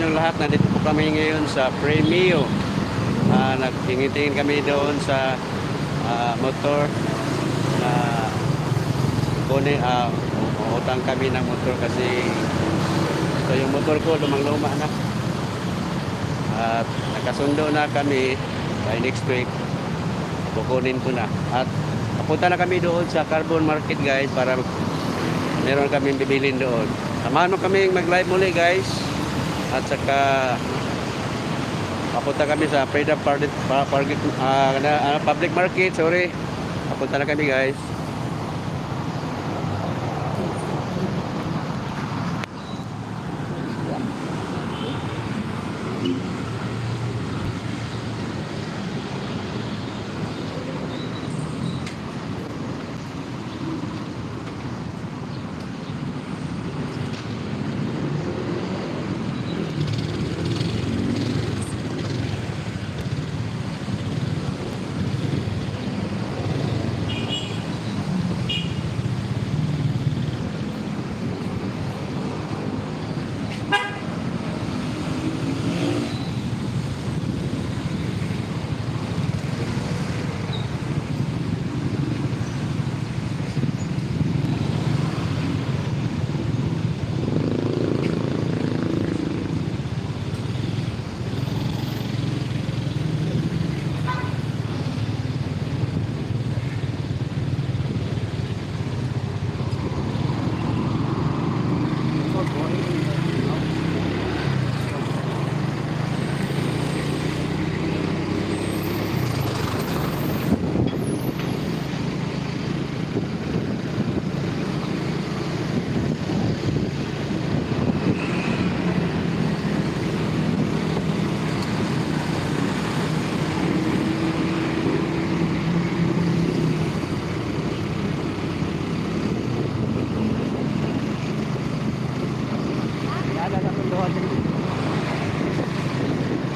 ng lahat. Nandito po kami ngayon sa Premio. Nagtingin-tingin kami doon sa motor na utang kami ng motor kasi ito yung motor ko, lumang-luma na. At nakasundo na kami by next week. Kukunin ko na. At papunta na kami doon sa Carbon Market, guys, para meron kami bibilin doon. Samahan mo kami mag-live muli, guys. At saka papunta kami sa public market, sorry. Papunta na kami, guys.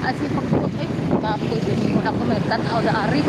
Asli pagbuot ay tapos hindi mo na kumentan o daari.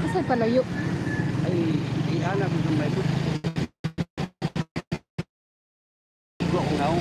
Kasi palayo. Ay, ihanap ko may buto. Ko ngaw.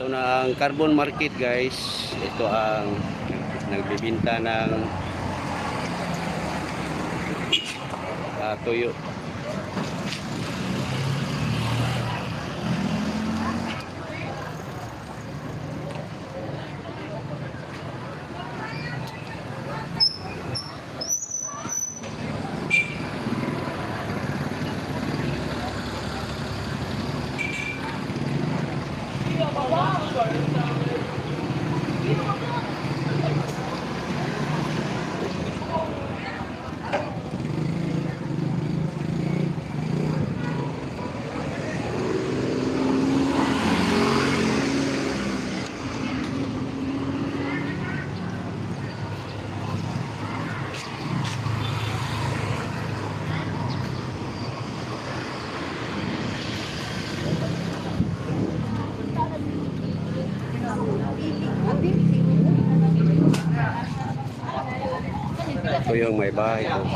Ito na ang carbon market guys. Ito ang nagbibinta ng tuyo. Ito yung may bahay ko.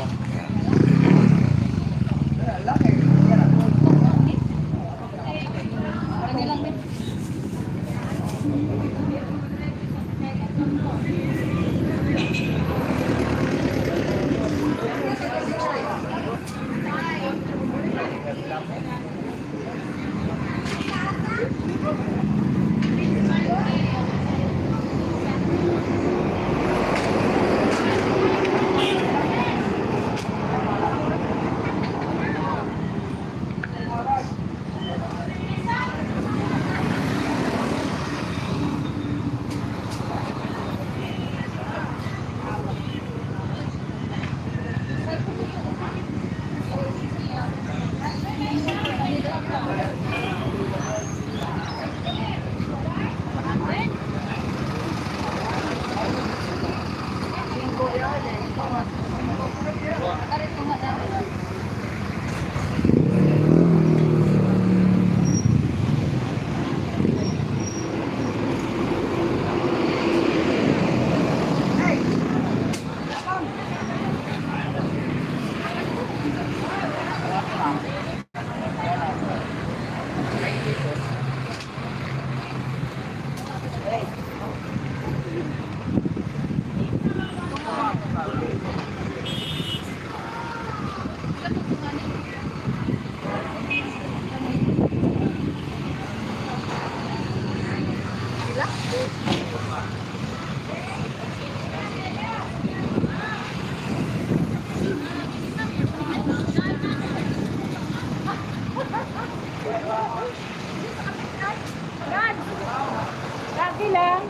Lagi lang.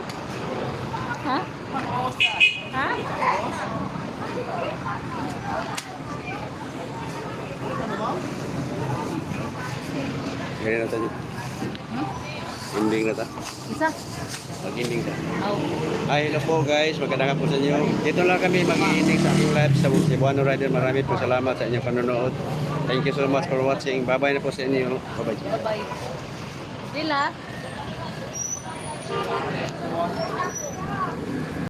Ha? Ha? Ganyan na tayo. Ending na ta. Isa? Mag-ending ta. Oh. Hi, hello po guys. Magandang po sa inyo. Dito lang kami mag-ending sa aking live sa Cebuano Rider. Marami po salamat sa inyong panonood. Thank you so much for watching. Bye-bye na po sa inyo. Bye-bye. Bye-bye. Dila.